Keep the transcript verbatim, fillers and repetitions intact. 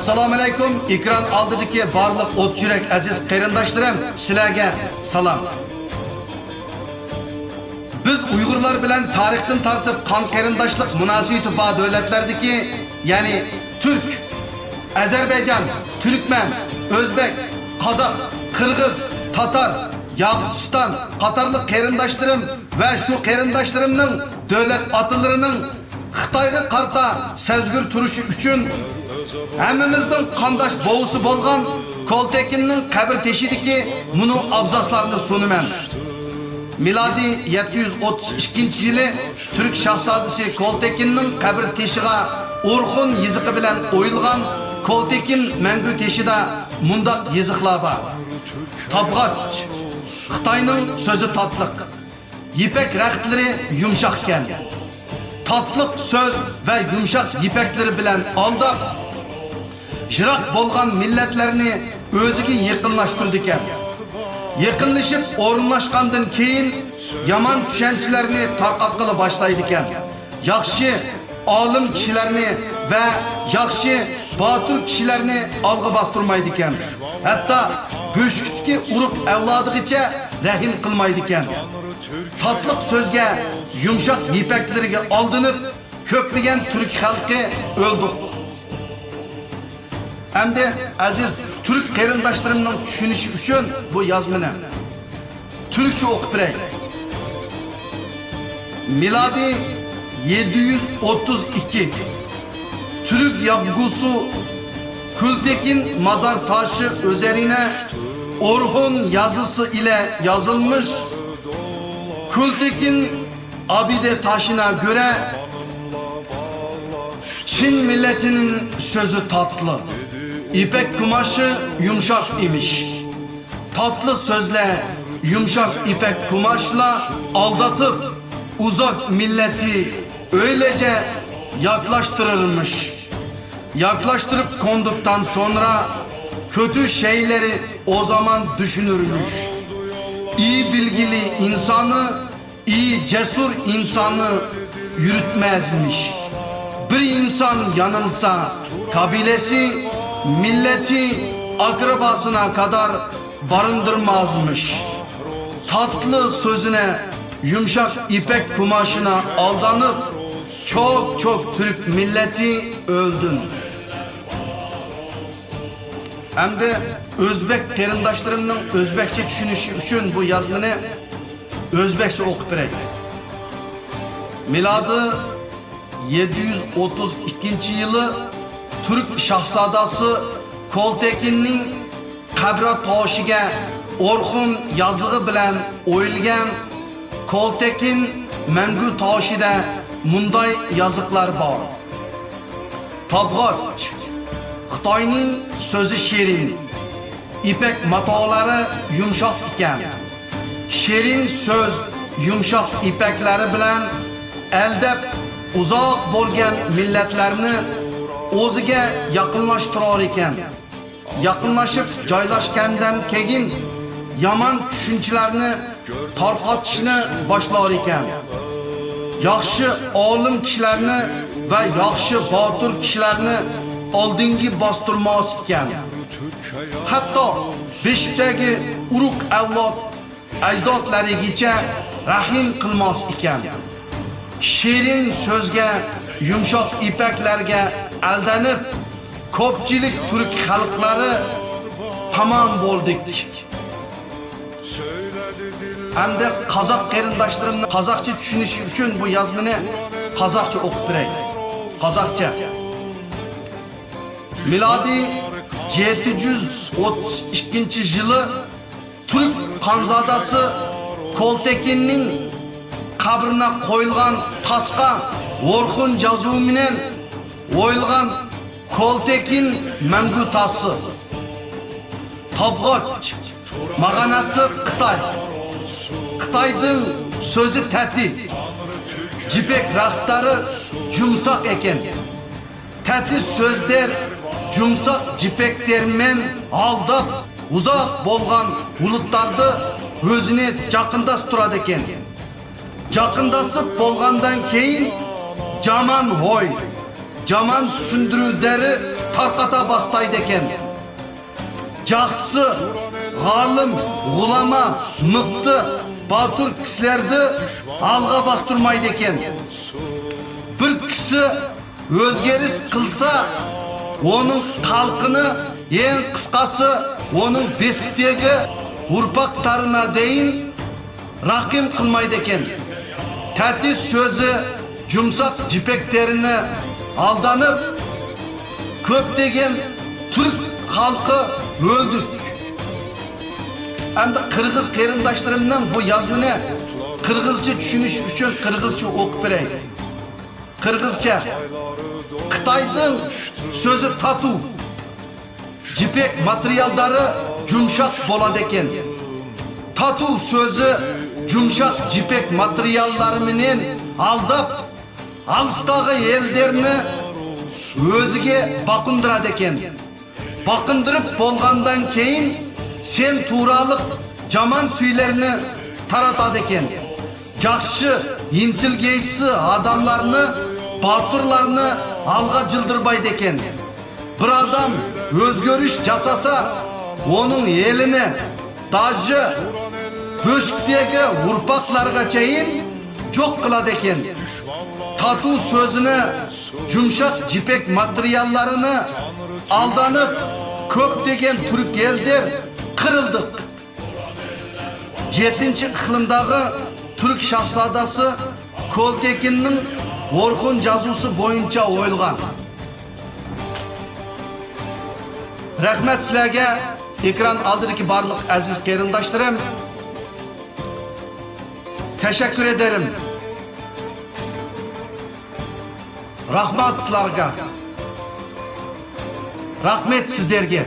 ئەسسالامۇئەلەيكۇم، ئېكران ئالدىدىكى بارلىق ئوت يۈرەك ئەزىز قېرىنداشلىرىم، سىلەرگە سالام. بىز ئۇيغۇرلار بىلەن تارىختىن تارتىپ قان قېرىنداشلىق مۇناسىۋىتى بار دۆلەتلەردىكى، يەنى تۈرك، ئەزەربەيجان، تۈركمەن، ئۆزبەك، قازاق، قىرغىز، تاتار، ياقۇتىستان قاتارلىق قېرىنداشلىرىم ۋە شۇ قېرىنداشلىرىمنىڭ دۆلەت ئاتىلىرىنىڭ خىتايغا قارىتا سەزگۈر تۇرۇشى ئۈچۈن ھەممىمىزنىڭ قانداش بوۋىسى بولغان كولتېكىننىڭ قەبرە تېشىدىكى مۇنۇ ئابزاسلارنى سۇنىمەن. مىلادىي يەتتە يۈز ئوتتۇز ئىككىنچى يىلى تۈرك شاھزادىسى كولتېكىننىڭ قەبرە تېشىغا ئورخۇن يېزىقى بىلەن ئويۇلغان كولتېكىن مەڭگۈ تېشىدا مۇنداق يېزىقلار بار. تابغاچ، خىتاينىڭ سۆزى تاتلىق. يىپەك رەختلىرى يۇمشاقكەن. تاتلىق سۆز ۋە يۇمشاق يىپەكلىرى بىلەن ئالداپ، يىراق بولغان مىللەتلەرنى ئۆزىگە يېقىنلاشتۇرىدىكەن. يېقىنلىشىپ ئورۇنلاشقاندىن كېيىن، يامان چۈشەنچىلەرنى تارقاتقىلى باشلايدىكەن. ياخشى ئالىم كىشىلەرنى ۋە ياخشى باتۇر كىشىلەرنى ئالغا باستۇرمايدىكەن. ھەتتا بۆشۈكتىكى ئۇرۇق ئەۋلادىغىچە رەھىم قىلمايدىكەن. تاتلىق سۆزگە، يۇمشاق يىپەكلىرىگە ئالدىنىپ، كۆپلىگەن تۈرك خەلقى ئۆلدۇق. ئەمدى ئەزىز تۈرك قېرىنداشلىرىمنىڭ چۈشىنىشى ئۈچۈن بۇ يازمىنى تۈركچە ئوقۇپ بېرەي. مىلادىي يەتتە يۈز ئوتتۇز ئىككى. تۈرك يازغۇسى كۈلتېكىن مازار تاشى ئۈزەرىنە ئورخۇن يازىسى ئىلە يازىلمىش. كۈلتېكىن ئابىدە تاشىنا گۆرە چىن مىللەتنىڭ سۆزى تاتلىق، يىپەك قۇماشى يۇمشاق ئىمىش. تاتلىق سۆزلەر، يۇمشاق يىپەك قۇماشلار ئالدىتىپ، ئۇزاق مىللەتنى ئۆيلەرچە ياكلاشتۇرۇرمىش. ياكلاشتۇرۇپ قوندۇقتىن سوڭرا، كۆتۈر شەيلەرنى ئۇ زامان چۈشىنەرمىش. ئىي بىلگىلى ئىنساننى، ئىي جەسۇر ئىنساننى يۈرۈتمەزمىش. بىر ئىنسان يانىلسا، قابىلىسى، مىللىتى، ئاقرىباسىنا قەدەر بارىندۇرمازمىش. تاتلىق سۆزىنى، يۇمشاق يىپەك قۇماشىنا ئالدىنىپ، چوق-چوق تۈرك مىللىتى ئۆلدى. ئەمدى ئۆزبەك قېرىنداشلىرىمنىڭ ئۆزبەكچە چۈشىنىشى ئۈچۈن بۇ يازمىنى ئۆزبەكچە ئوقۇپ بېرەي. مىلادىي يەتتە يۈز ئوتتۇز ئىككىنچى يىلى تۈرك شاھزادىسى كولتېكىننىڭ قەبرە تاشىگە ئورخۇن يازىقى بىلەن ئويۇلغان كولتېكىن مەڭگۈ تاشىدا مۇنداي يازىقلار بار. تابغاچ، خىتاينىڭ سۆزى شېرىن، يىپەك ماتالىرى يۇمشاق ئىكەن. شېرىن سۆز يۇمشاق يىپەكلىرى بىلەن ئەلدەپ ئۇزاق بولغان مىللەتلەرنى ئۆزىگە يېقىنلاشتۇرار ئىكەن. يېقىنلىشىپ جايلاشقاندىن كېيىن يامان چۈشەنچىلەرنى تارقىتىشنى باشلار ئىكەن. ياخشى ئالىم كىشىلەرنى ۋە ياخشى باتۇر كىشىلەرنى ئالدىنقى باستۇرماس ئىكەن. ھەتتا بېشىدىكى ئۇرۇق ئەۋلاد ئەجدادلىرىگىچە رەھىم قىلماس ئىكەن. شېرىن سۆزگە، يۇمشاق يىپەكلەرگە ئالدىنىپ، كۆپچىلىك تۈرك خەلقلىرى تامام بولدى. ئەمدى قازاق قېرىنداشلىرىمنىڭ قازاقچە چۈشىنىشى ئۈچۈن بۇ يازمىنى قازاقچە ئوقۇپ بېرەي. قازاقچە. مىلادىي يەتتە يۈز ئوتتۇز ئىككىنچى يىلى تۈرك خانزادىسى كولتېكىننىڭ قەبرىنى قويۇلغان تاسقا ئورخۇن يازۇۋى مەن ئويۇلغان كولتېكىن مەڭگۈ تاسى. تابغاچ، ماغاناسى خىتاي. خىتاينىڭ سۆزى تەتى. يىپەك رەختلىرى يۇمشاق ئىكەن. تەتى سۆزلەر، يۇمشاق يىپەكلەر مەن ئالداپ، ئۇزاق بولغان بۇلۇتلاردا ئۆزىنى يېقىنلاشتۇرىدىكەن. يېقىنلىشىپ بولغاندىن كېيىن، يامان ھوي، يامان چۈشەندۈرۈۋېرەر تارقاتا باستايدىكەن. جاخشىسى، غالىم، غۇلاما، مىقتى، باتۇر كىشىلەرنى ئالغا باستۇرمايدىكەن. بىر كىشى ئۆزگىرىش قىلسا، ئۇنىڭ خەلقىنى، ئەڭ قىسقىسى، ئۇنىڭ بېشىدىكى ئۇرپاقلىرىغا دېگەن رەھىم قىلمايدىكەن. تەتۈ سۆزى جۇمشاق جىپەك تېرىنى ئالدىنىپ، كۆپلىگەن تۈرك خەلقى ئۆلدى. ئەمدى قىرغىز قېرىنداشلىرىمنىڭ بۇ يازمىنى قىرغىزچە چۈشىنىشى ئۈچۈن قىرغىزچە ئوقۇپ بېرەي. قىرغىزچە. خىتاينىڭ سۆزى تاتۇ، جىپەك ماتېرىياللىرى جۇمشاق بولىدىكەن. تاتۇ سۆزى جۇمشاق جىپەك ماتېرىياللىرى بىلەن ئالداپ، ئالىستاغا ئەللەرنى ئۆزىگە باقىندۇرىدىكەن. باقىندۇرۇپ بولغاندىن كېيىن، سەن تۇرالىق جامانسۈيلەرنى تاراتىدىكەن. جاخشى، ئىنتېللىگېنتسىيە ئادەملەرنى، باتۇرلارنى ئالغا جىلدىرمايدىكەن. بىر ئادەم ئۆزگىرىش جاساسا، ئۇنىڭ ئېلىنى، داژى، بۆشۈكتىكى ئۇرپاقلارغا چېيىن جوق قىلىدىكەن. تاتۇ سۆزىنى جۇمشاق جىپەك ماتېرىياللىرىنى ئالدىنىپ، كۆپلىگەن تۈرك ئەللەر قىرىلدى. يەتتىنچى ئىقلىمداغى تۈرك شاھزادىسى كولتېكىننىڭ ئورخۇن جازۇسى بويىچە ئويلىغان. رەھمەت سىلەرگە، ئېكران ئالدىدىكى بارلىق ئەزىز قېرىنداشلىرىم. تەشەككۈر ئېدەرىم. رەھمەت سىلەرگە. رەھمەت سىزلەرگە.